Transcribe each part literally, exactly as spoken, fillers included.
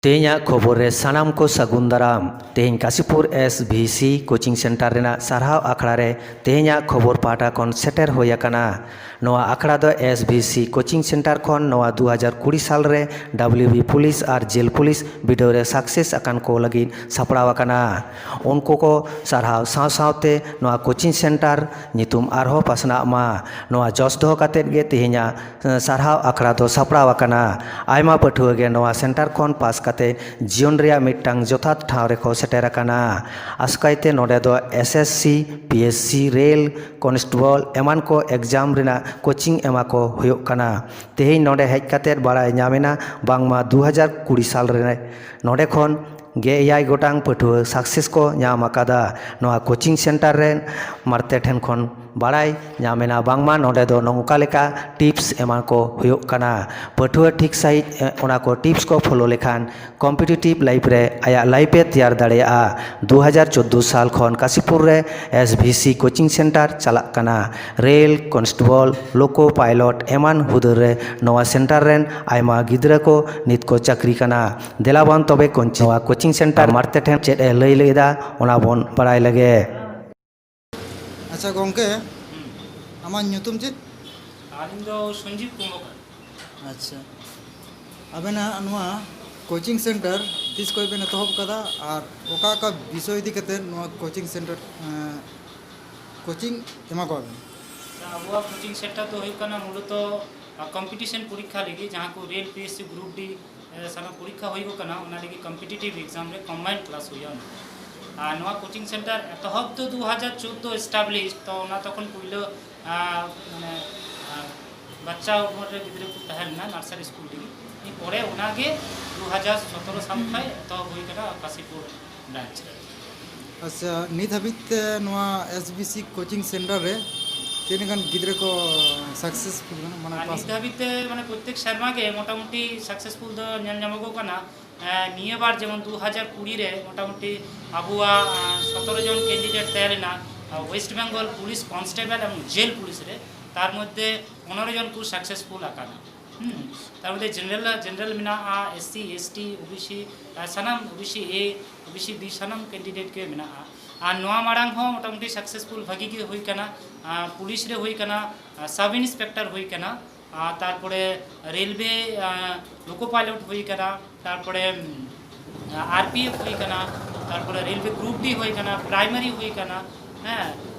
ᱛᱮᱦᱮᱧᱟᱜ ᱠᱷᱚᱵᱚᱨ ᱨᱮ ᱥᱟᱱᱟᱢ ᱠᱚ ᱥᱟᱹᱜᱩᱱ ᱫᱟᱨᱟᱢ᱾ ᱛᱮᱦᱮᱧ Kashipur S V C coaching center ᱨᱮᱱᱟᱜ ᱥᱟᱨᱦᱟᱣ ᱟᱠᱷᱲᱟ ᱨᱮ ᱛᱮᱦᱮᱧᱟᱜ ᱠᱷᱚᱵᱚᱨ ᱯᱟᱦᱴᱟ ᱠᱷᱚᱱ ᱥᱮᱴᱮᱨ ᱦᱩᱭ ᱟᱠᱟᱱᱟ᱾ ᱱᱚᱣᱟ ᱟᱠᱷᱲᱟ ᱫᱚ S V C coaching center ᱠᱷᱚᱱ ᱱᱚᱣᱟ ᱫᱩ ᱦᱟᱡᱟᱨ ᱠᱩᱲᱤ ᱥᱟᱞ ᱨᱮ W B ᱯᱩᱞᱤᱥ ᱟᱨ ᱡᱮᱞ ᱯᱩᱞᱤᱥ ᱵᱤᱰᱟᱹᱣ ᱨᱮ success ᱟᱠᱟᱱ ᱠᱚ ᱞᱟᱹᱜᱤᱫ ᱥᱟᱯᱲᱟᱣ ᱟᱠᱟᱱᱟ᱾ ᱩᱱᱠᱩ ᱠᱚ ᱥᱟᱨᱦᱟᱣ ᱥᱟᱶ ᱥᱟᱶᱛᱮ ᱱᱚᱣᱟ coaching center ᱧᱩᱛᱩᱢ ᱟᱨᱦᱚᱸ ᱯᱟᱥᱱᱟᱜ ᱢᱟ᱾ ᱱᱚᱣᱟ ᱡᱚᱥ ᱫᱚᱦᱚ ᱠᱟᱛᱮᱫ ᱜᱮ ᱛᱮᱦᱮᱧᱟᱜ ᱥᱟᱨᱦᱟᱣ ᱟᱠᱷᱲᱟ ᱫᱚ ᱥᱟᱯᱲᱟᱣ ᱟᱠᱟᱱᱟ᱾ ᱟᱭᱢᱟ ᱯᱟᱹᱴᱷᱩᱣᱟᱹ ᱜᱮ ᱱᱚᱣᱟ center ᱠᱷᱚᱱ ᱯᱟᱥ ᱠᱟᱛᱮ ᱡᱤᱭᱚᱱ ᱨᱮᱭᱟᱜ ᱢᱤᱫᱴᱟᱝ ᱡᱚᱛᱷᱟᱛ ᱴᱷᱟᱶ ᱨᱮᱠᱚ ᱥᱮᱴᱮᱨ ᱟᱠᱟᱱᱟ᱾ ᱟᱥᱠᱟᱭᱛᱮ ᱱᱚᱰᱮ ᱫᱚ S S C, P S C, rail, constable ᱮᱢᱟᱱ ᱠᱚ exam ᱨᱮᱱᱟᱜ coaching ᱮᱢᱟ ᱠᱚ ᱦᱩᱭᱩᱜ ᱠᱟᱱᱟ᱾ ᱛᱮᱦᱮᱧ ᱱᱚᱰᱮ ᱦᱮᱡ ᱠᱟᱛᱮ ᱵᱟᱲᱟᱭ ᱧᱟᱢ ᱮᱱᱟ ᱵᱟᱝᱢᱟ ᱫᱩ ᱦᱟᱡᱟᱨ ᱠᱩᱲᱤ ᱥᱟᱞ ᱨᱮ ᱱᱚᱰᱮ ᱠᱷᱚᱱ ᱜᱮᱞ ᱮᱭᱟᱭ ᱜᱚᱴᱟᱝ ᱯᱟᱹᱴᱷᱩᱣᱟᱹ success ᱠᱚ ᱧᱟᱢ ᱟᱠᱟᱫᱟ᱾ ᱱᱚᱣᱟ coaching center ᱨᱮᱱ ᱢᱟᱨᱛᱮ ᱴᱷᱮᱱ ᱠᱷᱚᱱ ᱵᱟᱲᱟᱭ ᱧᱟᱢ ᱮᱱᱟ ᱵᱟᱝᱢᱟ ᱱᱚᱰᱮ ᱫᱚ ᱱᱚᱝᱠᱟ ᱞᱮᱠᱟ tips ᱮᱢᱟ ᱠᱚ ᱦᱩᱭᱩᱜ ᱠᱟᱱᱟ᱾ ᱯᱟᱹᱴᱷᱩᱣᱟᱹ ᱴᱷᱤᱠ ᱥᱟᱺᱦᱤᱡ, ᱮ, ᱚᱱᱟ ᱠᱚ tips ᱠᱚ follow ᱞᱮᱠᱷᱟᱱ competitive life ᱨᱮ ᱟᱭᱟᱜ life ᱮ ᱛᱮᱭᱟᱨ ᱫᱟᱲᱮᱭᱟᱜᱼᱟ᱾ ᱫᱩ ᱦᱟᱡᱟᱨ ᱪᱳᱫᱽᱫᱳ ᱥᱟᱞ ᱠᱷᱚᱱ ᱠᱟᱥᱤᱯᱩᱨ ᱨᱮ S V C coaching center ᱪᱟᱞᱟᱜ ᱠᱟᱱᱟ᱾ ᱨᱮᱞ, constable, loco pilot ᱮᱢᱟᱱ ᱦᱩᱫᱟᱹ ᱨᱮ ᱱᱚᱣᱟ center ᱨᱮᱱ ᱟᱭᱢᱟ ᱜᱤᱫᱽᱨᱟᱹ ᱠᱚ ᱱᱤᱛ ᱠᱚ ᱪᱟᱹᱠᱨᱤ ᱠᱟᱱᱟ᱾ ᱫᱮᱞᱟ ᱵᱚᱱ ᱛᱚᱵᱮ coaching, ᱱᱚᱣᱟ coaching center ᱢᱟᱨᱛᱮ ᱴᱷᱮᱱ ᱪᱮᱫ ᱮ ᱞᱟᱹᱭ ᱞᱮᱫᱟ, ᱚᱱᱟ ᱵᱚᱱ ᱵᱟᱲᱟᱭ ᱞᱮᱜᱮ᱾ ᱟᱪᱪᱷᱟ ᱜᱚᱝᱠᱮ, ᱟᱢᱟᱜ ᱧᱩᱛᱩᱢ ᱪᱮᱫ? ᱟᱹᱞᱤᱧ ᱫᱚ ᱥᱚᱧᱡᱤᱵ ᱠᱚᱨᱢᱚᱠᱟᱨ᱾ ᱟᱪᱪᱷᱟ, ᱟᱵᱮᱱᱟᱜ ᱱᱚᱣᱟ coaching center ᱛᱤᱥ ᱠᱷᱚᱱ ᱵᱮᱱ ᱮᱛᱚᱦᱚᱵ ᱠᱟᱫᱟ ᱟᱨ ᱚᱠᱟ ᱚᱠᱟ ᱵᱤᱥᱚᱭ ᱤᱫᱤ ᱠᱟᱛᱮ ᱱᱚᱣᱟ coaching center, ᱮᱸ, coaching ᱮᱢᱟ ᱠᱚᱣᱟ ᱵᱮᱱ? ᱟᱪᱪᱷᱟ, ᱟᱵᱚᱣᱟᱜ coaching center ᱫᱚ ᱦᱩᱭᱩᱜ ᱠᱟᱱᱟ ᱢᱩᱞᱚᱛᱚ, ᱟ, competition ᱯᱚᱨᱤᱠᱠᱷᱟ ᱞᱟᱹᱜᱤᱫ, ᱡᱟᱦᱟᱸ ᱠᱚ rail, P S C, group D, ᱮ, ᱥᱟᱱᱟᱢ ᱯᱚᱨᱤᱠᱠᱷᱟ ᱦᱩᱭᱩᱜ ᱠᱟᱱᱟ, ᱚᱱᱟ ᱞᱟᱹᱜᱤᱫ competitive exam ᱨᱮ combined class ᱦᱩᱭᱩᱜᱼᱟ᱾ ᱟᱨ ᱱᱚᱣᱟ coaching center ᱮᱛᱚᱦᱚᱵ ᱫᱚ ᱫᱩ ᱦᱟᱡᱟᱨ ᱪᱳᱫᱽᱫᱳ establish, ᱛᱚ ᱚᱱᱟ ᱛᱚᱠᱷᱚᱱ ᱯᱩᱭᱞᱟᱹ, ᱟ, ᱢᱟᱱᱮ, ᱟ, ᱵᱟᱪᱪᱟ ᱩᱢᱮᱨ ᱨᱮ ᱜᱤᱫᱽᱨᱟᱹ ᱠᱚ ᱛᱟᱦᱮᱸ ᱞᱮᱱᱟ, nursery school ᱨᱮᱜᱮ᱾ ᱯᱚᱨᱮ ᱚᱱᱟᱜᱮ ᱫᱩ ᱦᱟᱡᱟᱨ ᱥᱚᱛᱨᱚ ᱥᱟᱞ ᱠᱷᱚᱱ ᱮᱛᱚᱦᱚᱵ ᱦᱩᱭ ᱠᱟᱱᱟ ᱠᱟᱥᱤᱯᱩᱨ branch ᱨᱮ᱾ ᱟᱪᱪᱷᱟ, ᱱᱤᱛ ᱦᱟᱹᱵᱤᱡ ᱛᱮ ᱱᱚᱣᱟ S V C coaching center ᱨᱮ ᱛᱤᱱᱟᱹᱜ ᱜᱟᱱ ᱜᱤᱫᱽᱨᱟᱹ ᱠᱚ successful ᱠᱟᱱᱟ, ᱢᱟᱱᱮ ᱟᱨ pass? ᱱᱤᱛ ᱦᱟᱹᱵᱤᱡ ᱛᱮ, ᱢᱟᱱᱮ, ᱯᱨᱚᱛᱛᱮᱠ ᱥᱮᱨᱢᱟ ᱜᱮ ᱢᱚᱴᱟᱢᱩᱴᱤ successful ᱫᱚ ᱧᱮᱞ ᱧᱟᱢᱚᱜᱚᱜ ᱠᱟᱱᱟ᱾ ᱱᱤᱭᱟᱹ ᱵᱟᱨ ᱡᱮᱢᱚᱱ ᱫᱩ ᱦᱟᱡᱟᱨ ᱠᱩᱲᱤ ᱨᱮ ᱢᱚᱴᱟᱢᱩᱴᱤ ᱟᱵᱚᱣᱟᱜ ᱥᱚᱛᱨᱚ ᱡᱚᱱ ᱠᱮᱱᱰᱤᱰᱮᱴ ᱛᱟᱦᱮᱸ ᱞᱮᱱᱟ ᱳᱭᱮᱥᱴ ᱵᱮᱝᱜᱚᱞ ᱯᱩᱞᱤᱥ ᱠᱚᱱᱥᱴᱮᱵᱚᱞ ᱮᱵᱚᱝ ᱡᱮᱞ ᱯᱩᱞᱤᱥ ᱨᱮ᱾ ᱛᱟᱨ ᱢᱚᱫᱽᱫᱷᱮ ᱯᱚᱱᱮᱨᱚ ᱡᱚᱱ ᱠᱚ ᱥᱟᱠᱥᱮᱥᱯᱷᱩᱞ ᱟᱠᱟᱱᱟ᱾ ᱦᱩᱸ, ᱛᱟᱨ ᱢᱚᱫᱽᱫᱷᱮ ᱡᱮᱱᱟᱨᱮᱞ ᱡᱮᱱᱟᱨᱮᱞ ᱢᱮᱱᱟᱜᱼᱟ, S C, S T, O B C, ᱥᱟᱱᱟᱢ ᱳ ᱵᱤ ᱥᱤ ᱮ, ᱳ ᱵᱤ ᱥᱤ ᱵᱤ, ᱥᱟᱱᱟᱢ ᱠᱮᱱᱰᱤᱰᱮᱴ ᱜᱮ ᱢᱮᱱᱟᱜᱼᱟ᱾ ᱟᱨ ᱱᱚᱣᱟ ᱢᱟᱲᱟᱝ ᱦᱚᱸ ᱢᱚᱴᱟᱢᱩᱴᱤ ᱥᱟᱠᱥᱮᱥᱯᱷᱩᱞ ᱵᱷᱟᱹᱜᱤ ᱜᱮ ᱦᱩᱭ ᱠᱟᱱᱟ᱾ ᱟᱨ ᱯᱩᱞᱤᱥ ᱨᱮ ᱦᱩᱭ ᱠᱟᱱᱟ, ᱟᱨ ᱥᱟᱵ ᱤᱱᱥᱯᱮᱠᱴᱚᱨ ᱦᱩᱭ ᱠᱟᱱᱟ, ᱟᱨ ᱛᱟᱨᱯᱚᱨᱮ ᱨᱮᱞᱣᱮ, ᱟᱨ ᱞᱳᱠᱳ ᱯᱟᱭᱞᱚᱴ ᱦᱩᱭ ᱠᱟᱱᱟ, ᱛᱟᱨᱯᱚᱨᱮ, ᱟᱨ ᱯᱤ ᱮᱯᱷ ᱦᱩᱭ ᱠᱟᱱᱟ, ᱛᱟᱨᱯᱚᱨᱮ ᱨᱮᱞᱣᱮ ᱜᱨᱩᱯ ᱰᱤ ᱦᱩᱭ ᱠᱟᱱᱟ, ᱯᱨᱟᱭᱢᱟᱨᱤ ᱦᱩᱭ ᱠᱟᱱᱟ, ᱦᱮᱸ,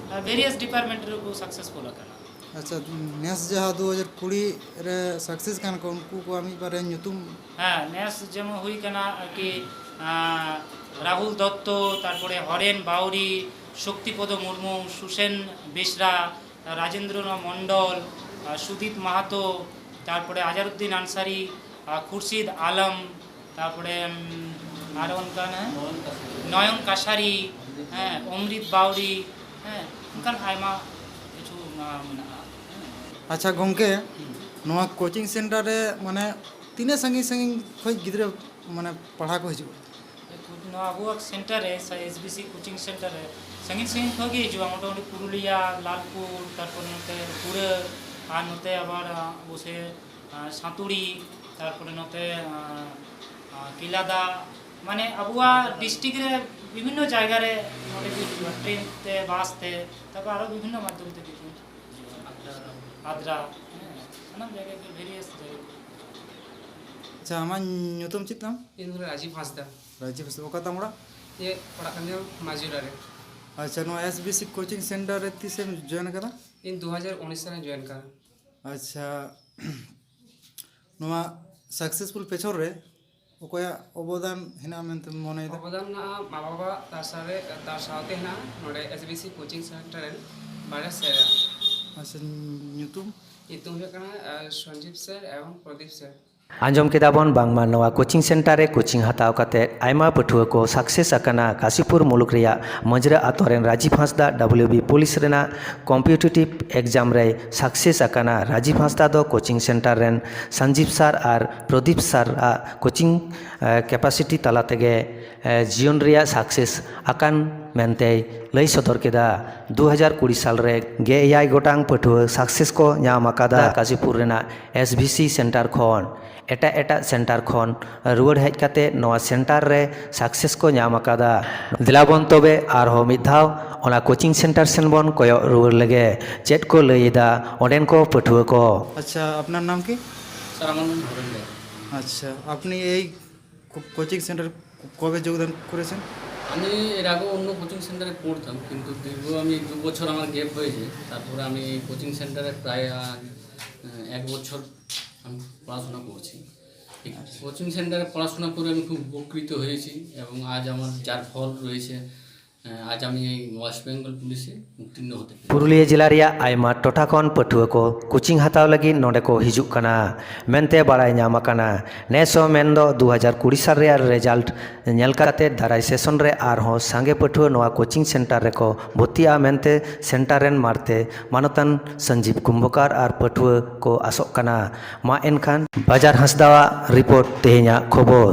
ᱵᱷᱮᱨᱤᱭᱟᱥ ᱰᱤᱯᱟᱨᱴᱢᱮᱱᱴ ᱨᱮᱠᱚ ᱥᱟᱠᱥᱮᱥᱯᱷᱩᱞ ᱟᱠᱟᱱᱟ᱾ ᱟᱪᱪᱷᱟ, ᱱᱮᱥ ᱡᱟᱦᱟᱸ ᱫᱩ ᱦᱟᱡᱟᱨ ᱠᱩᱲᱤ ᱨᱮ ᱥᱟᱠᱥᱮᱥ ᱠᱟᱱᱟ ᱠᱚ, ᱩᱱᱠᱩ ᱠᱚᱣᱟᱜ ᱢᱤᱫ ᱵᱟᱨᱭᱟ ᱧᱩᱛᱩᱢ? ᱦᱮᱸ, ᱱᱮᱥ ᱡᱮᱢᱚᱱ ᱦᱩᱭ ᱠᱟᱱᱟ ᱟᱨᱠᱤ, ᱟᱸ, ᱨᱟᱦᱩᱞ ᱫᱚᱛᱛᱚ, ᱛᱟᱨᱯᱚᱨᱮ ᱦᱚᱨᱮᱱ ᱵᱟᱣᱨᱤ, ᱥᱚᱠᱛᱤᱯᱚᱫᱚ ᱢᱩᱨᱢᱩ, ᱥᱩᱥᱮᱱ ᱵᱮᱥᱨᱟ, ᱨᱟᱡᱮᱱᱫᱨᱚᱱᱟᱛᱷ ᱢᱚᱱᱰᱚᱞ, ᱟᱨ ᱥᱩᱫᱤᱯ ᱢᱟᱦᱟᱛᱚ, ᱛᱟᱨᱯᱚᱨᱮ ᱟᱡᱟᱨᱩᱫᱽᱫᱤᱱ ᱟᱱᱥᱟᱨᱤ, ᱟᱨ ᱠᱷᱩᱨᱥᱤᱫ ᱟᱞᱚᱢ, ᱛᱟᱨᱯᱚᱨᱮ, ᱩᱢ, ᱟᱨᱚ ᱚᱱᱠᱟᱱ, ᱦᱮᱸ? ᱱᱚᱭᱚᱱ ᱠᱟᱥᱟᱨᱤ, ᱦᱮᱸ, ᱚᱢᱨᱤᱛ ᱵᱟᱣᱨᱤ, ᱦᱮᱸ, ᱚᱱᱠᱟᱱ ᱟᱭᱢᱟ ᱠᱤᱪᱷᱩ, ᱟᱸ, ᱢᱮᱱᱟᱜᱼᱟ᱾ ᱟᱪᱪᱷᱟ ᱜᱚᱢᱠᱮ, ᱦᱩᱸ᱾ ᱱᱚᱣᱟ ᱠᱳᱪᱤᱝ ᱥᱮᱱᱴᱟᱨ ᱨᱮ ᱢᱟᱱᱮ ᱛᱤᱱᱟᱹᱜ ᱥᱟᱺᱜᱤᱧ ᱥᱟᱺᱜᱤᱧ ᱠᱷᱚᱱ ᱜᱤᱫᱽᱨᱟᱹ ᱢᱟᱱᱮ ᱯᱟᱲᱦᱟᱣ ᱠᱚ ᱦᱤᱡᱩᱜᱼᱟ? ᱱᱚᱣᱟ ᱟᱵᱚᱣᱟᱜ ᱥᱮᱱᱴᱟᱨ ᱨᱮ, ᱥᱮ S B C coaching centre ᱨᱮ ᱥᱟᱺᱜᱤᱧ ᱥᱟᱺᱜᱤᱧ ᱠᱷᱚᱱ ᱜᱮ ᱦᱤᱡᱩᱜᱼᱟ, ᱢᱚᱴᱟᱢᱩᱴᱤ ᱯᱩᱨᱩᱞᱤᱭᱟ, ᱞᱟᱞᱯᱩᱨ, ᱛᱟᱨᱯᱚᱨ ᱱᱚᱛᱮ ᱠᱩᱲᱟᱹ, ᱟᱨ ᱱᱚᱛᱮ ᱟᱵᱟᱨ, ᱟᱸ, ᱟᱵᱚ ᱥᱮ, ᱟᱸ, ᱥᱟᱸᱛᱩᱲᱤ, ᱛᱟᱨᱯᱚᱨᱮ ᱱᱚᱛᱮ, ᱟᱸ, ᱟᱸ, ᱠᱮᱞᱟᱫᱟ, ᱢᱟᱱᱮ ᱟᱵᱚᱣᱟᱜ ᱰᱤᱥᱴᱨᱤᱠᱴ ᱨᱮ ᱵᱤᱵᱷᱤᱱᱱᱚ ᱡᱟᱭᱜᱟ ᱨᱮ ᱱᱚᱰᱮ ᱠᱚ ᱦᱤᱡᱩᱜᱼᱟ, ᱴᱨᱮᱱ ᱛᱮ, ᱵᱟᱥ ᱛᱮ, ᱛᱟᱨᱯᱚᱨ ᱟᱨᱚ ᱵᱤᱵᱷᱤᱱᱱᱚ ᱢᱟᱫᱽᱫᱷᱚᱢ ᱛᱮ ᱠᱤᱪᱷᱩ ᱦᱤᱡᱩᱜᱼᱟ᱾ ᱟᱫᱽᱨᱟ, ᱦᱮᱸ, ᱥᱟᱱᱟᱢ ᱡᱟᱭᱜᱟ ᱜᱮ, ᱵᱷᱮᱨᱤᱭᱟᱥ ᱡᱟᱭᱜᱟ ᱠᱚ᱾ ᱟᱪᱪᱷᱟ, ᱟᱢᱟᱜ ᱧᱩᱛᱩᱢ ᱪᱮᱫ ᱛᱟᱢ? ᱤᱧ ᱫᱚ ᱨᱟᱡᱤᱵᱽ ᱦᱟᱸᱥᱫᱟ᱾ ᱨᱟᱡᱤᱵᱽ ᱦᱟᱸᱥᱫᱟ, ᱚᱠᱟ ᱛᱟᱢ ᱚᱲᱟᱜ? ᱤᱭᱟᱹ, ᱚᱲᱟᱜ ᱠᱟᱱ ᱛᱤᱧᱟ ᱢᱟᱹᱡᱷᱤ ᱰᱟᱸᱜᱟ ᱨᱮ᱾ ᱟᱪᱪᱷᱟ, ᱱᱚᱣᱟ S B C coaching centre ᱨᱮ ᱛᱤᱥᱮᱢ ᱡᱚᱭᱮᱱ ᱟᱠᱟᱫᱟ? ᱤᱧ ᱫᱩ ᱦᱟᱡᱟᱨ ᱩᱱᱤᱥ ᱨᱮᱧ ᱡᱚᱭᱮᱱ ᱟᱠᱟᱫᱟ᱾ ᱟᱪᱪᱷᱟ, ᱱᱚᱣᱟ ᱥᱟᱠᱥᱮᱥᱯᱷᱩᱞ ᱯᱮᱪᱷᱚᱱ ᱨᱮ ᱚᱠᱚᱭᱟᱜ ᱚᱵᱚᱫᱟᱱ ᱦᱮᱱᱟᱜᱼᱟ ᱢᱮᱱᱛᱮᱢ ᱢᱚᱱᱮᱭᱮᱫᱟ? ᱚᱵᱚᱫᱟᱱ ᱢᱮᱱᱟᱜᱼᱟ ᱢᱟ ᱵᱟᱵᱟ, ᱛᱟᱨ ᱥᱟᱶᱨᱮ, ᱛᱟᱨ ᱥᱟᱶᱛᱮ ᱦᱮᱱᱟᱜᱼᱟ ᱱᱚᱰᱮ S B C coaching centre ᱨᱮᱱ ᱵᱟᱨᱭᱟ ᱥᱮᱨᱟ᱾ ᱟᱪᱪᱷᱟ, ᱧᱩᱛᱩᱢ? ᱧᱩᱛᱩᱢ ᱦᱩᱭᱩᱜ ᱠᱟᱱᱟ, ᱟᱸ, ᱥᱚᱧᱡᱤᱵ ᱥᱮᱨ ᱮᱵᱚᱝ ᱯᱨᱚᱫᱤᱯ ᱥᱮᱨ᱾ ᱟᱸᱡᱚᱢ ᱠᱮᱫᱟ ᱵᱚᱱ ᱵᱟᱝᱢᱟ ᱱᱚᱣᱟ ᱠᱳᱪᱤᱝ ᱥᱮᱱᱴᱟᱨ ᱨᱮ ᱠᱳᱪᱤᱝ ᱦᱟᱛᱟᱣ ᱠᱟᱛᱮ ᱟᱭᱢᱟ ᱯᱟᱹᱴᱷᱩᱣᱟᱹ ᱠᱚ ᱥᱟᱠᱥᱮᱥ ᱟᱠᱟᱱᱟ᱾ ᱠᱟᱥᱤᱯᱩᱨ ᱢᱩᱞᱩᱠ ᱨᱮᱭᱟᱜ ᱢᱟᱹᱡᱽᱨᱟᱹ ᱟᱛᱳ ᱨᱮᱱ ᱨᱟᱡᱤᱵᱽ ᱦᱟᱸᱥᱫᱟ ᱰᱟᱵᱽᱞᱤᱭᱩ ᱵᱤ ᱯᱩᱞᱤᱥ ᱨᱮᱱᱟᱜ ᱠᱚᱢᱯᱤᱴᱤᱴᱤᱵᱷ ᱮᱠᱡᱟᱢ ᱨᱮᱭ ᱥᱟᱠᱥᱮᱥ ᱟᱠᱟᱱᱟ᱾ ᱨᱟᱡᱤᱵᱽ ᱦᱟᱸᱥᱫᱟ ᱫᱚ ᱠᱳᱪᱤᱝ ᱥᱮᱱᱴᱟᱨ ᱨᱮᱱ ᱥᱚᱧᱡᱤᱵᱽ ᱥᱟᱨ ᱟᱨ ᱯᱨᱚᱫᱤᱯ ᱥᱟᱨ ᱟᱜ ᱠᱳᱪᱤᱝ ᱠᱮᱯᱟᱥᱤᱴᱤ ᱛᱟᱞᱟ ᱛᱮᱜᱮ ᱡᱤᱭᱚᱱ ᱨᱮᱭᱟᱜ ᱥᱟᱠᱥᱮᱥ ᱟᱠᱟᱱ ᱢᱮᱱᱛᱮᱭ ᱞᱟᱹᱭ ᱥᱚᱫᱚᱨ ᱠᱮᱫᱟ᱾ ᱫᱩ ᱦᱟᱡᱟᱨ ᱠᱩᱲᱤ ᱥᱟᱞ ᱨᱮ ᱜᱮᱞ ᱮᱭᱟᱭ ᱜᱚᱴᱟᱝ ᱯᱟᱹᱴᱷᱩᱣᱟᱹ ᱥᱟᱠᱥᱮᱥ ᱠᱚ ᱧᱟᱢ ᱟᱠᱟᱫᱟ᱾ ᱠᱟᱥᱤᱯᱩᱨ ᱨᱮᱱᱟᱜ ᱮᱥ ᱵᱷᱤ ᱥᱤ ᱥᱮᱱᱴᱟᱨ ᱠᱷᱚᱱ ᱮᱴᱟᱜ ᱮᱴᱟᱜ ᱥᱮᱱᱴᱟᱨ ᱠᱷᱚᱱ ᱨᱩᱣᱟᱹᱲ ᱦᱮᱡ ᱠᱟᱛᱮ ᱱᱚᱣᱟ ᱥᱮᱱᱴᱟᱨ ᱨᱮ ᱥᱟᱠᱥᱮᱥ ᱠᱚ ᱧᱟᱢ ᱟᱠᱟᱫᱟ᱾ ᱫᱮᱞᱟᱵᱚᱱ ᱛᱚᱵᱮ ᱟᱨᱦᱚᱸ ᱢᱤᱫ ᱫᱷᱟᱣ ᱚᱱᱟ ᱠᱳᱪᱤᱝ ᱥᱮᱱᱴᱟᱨ ᱥᱮᱱ ᱵᱚᱱ ᱠᱚᱭᱚᱜ ᱨᱩᱣᱟᱹᱲ ᱞᱮᱜᱮ, ᱪᱮᱫ ᱠᱚ ᱞᱟᱹᱭ ᱮᱫᱟ ᱚᱸᱰᱮᱱ ᱠᱚ ᱯᱟᱹᱴᱷᱩᱣᱟᱹ ᱠᱚ᱾ আচ্ছা, আপনার নাম কি? স্যার, আমার নাম ধরেন দেব। আচ্ছা, আপনি এই কো- কোচিং সেন্টার কবে যোগদান করেছেন? আমি এর আগেও অন্য কোচিং সেন্টারে পড়তাম, কিন্তু দীর্ঘ আমি দু বছর আমার গ্যাপ হয়েছে। তারপরে আমি এই কোচিং সেন্টারে প্রায় আহ, এক বছর আমি পড়াশোনা করছি। এই কোচিং সেন্টারে পড়াশোনা করে আমি খুব উপকৃত হয়েছি এবং আজ আমার যার ফল রয়েছে। আহ, আজ আমি এই ওয়েস্ট বেঙ্গল পুলিশে উত্তীর্ণ হতে পেরেছি। ᱯᱩᱨᱩᱞᱤᱭᱟᱹ ᱡᱮᱞᱟ ᱨᱮᱭᱟᱜ ᱟᱭᱢᱟ ᱴᱚᱴᱷᱟ ᱠᱷᱚᱱ ᱯᱟᱹᱴᱷᱩᱣᱟᱹ ᱠᱚ ᱠᱳᱪᱤᱝ ᱦᱟᱛᱟᱣ ᱞᱟᱹᱜᱤᱫ ᱱᱚᱰᱮ ᱠᱚ ᱦᱤᱡᱩᱜ ᱠᱟᱱᱟ ᱢᱮᱱᱛᱮ ᱵᱟᱲᱟᱭ ᱧᱟᱢ ᱟᱠᱟᱱᱟ᱾ ᱱᱮᱥ ᱦᱚᱸ ᱢᱮᱱᱫᱚ ᱫᱩ ᱦᱟᱡᱟᱨ ᱠᱩᱲᱤ ᱥᱟᱞ ᱨᱮᱭᱟᱜ ᱨᱮᱡᱟᱞᱴ ᱧᱮᱞ ᱠᱟᱛᱮ ᱫᱟᱨᱟᱭ ᱥᱮᱥᱚᱱ ᱨᱮ ᱟᱨᱦᱚᱸ ᱥᱟᱸᱜᱮ ᱯᱟᱹᱴᱷᱩᱣᱟᱹ ᱱᱚᱣᱟ ᱠᱳᱪᱤᱝ ᱥᱮᱱᱴᱟᱨ ᱨᱮᱠᱚ ᱵᱷᱚᱨᱛᱤᱜᱼᱟ ᱢᱮᱱᱛᱮ ᱥᱮᱱᱴᱟᱨ ᱨᱮᱱ ᱢᱟᱲᱛᱮ ᱢᱟᱱᱚᱛᱟᱱ ᱥᱚᱧᱡᱤᱵᱽ ᱠᱩᱢᱵᱷᱚᱠᱟᱨ ᱟᱨ ᱯᱟᱹᱴᱷᱩᱣᱟᱹ ᱠᱚ ᱟᱥᱚᱜ ᱠᱟᱱᱟ᱾ ᱢᱟ ᱮᱱᱠᱷᱟᱱ ᱵᱟᱡᱟᱨ ᱦᱟᱸᱥᱫᱟᱣᱟᱜ ᱨᱤᱯᱳᱨᱴ ᱛᱮᱦᱮᱧᱟᱜ ᱠᱷᱚᱵᱚᱨ᱾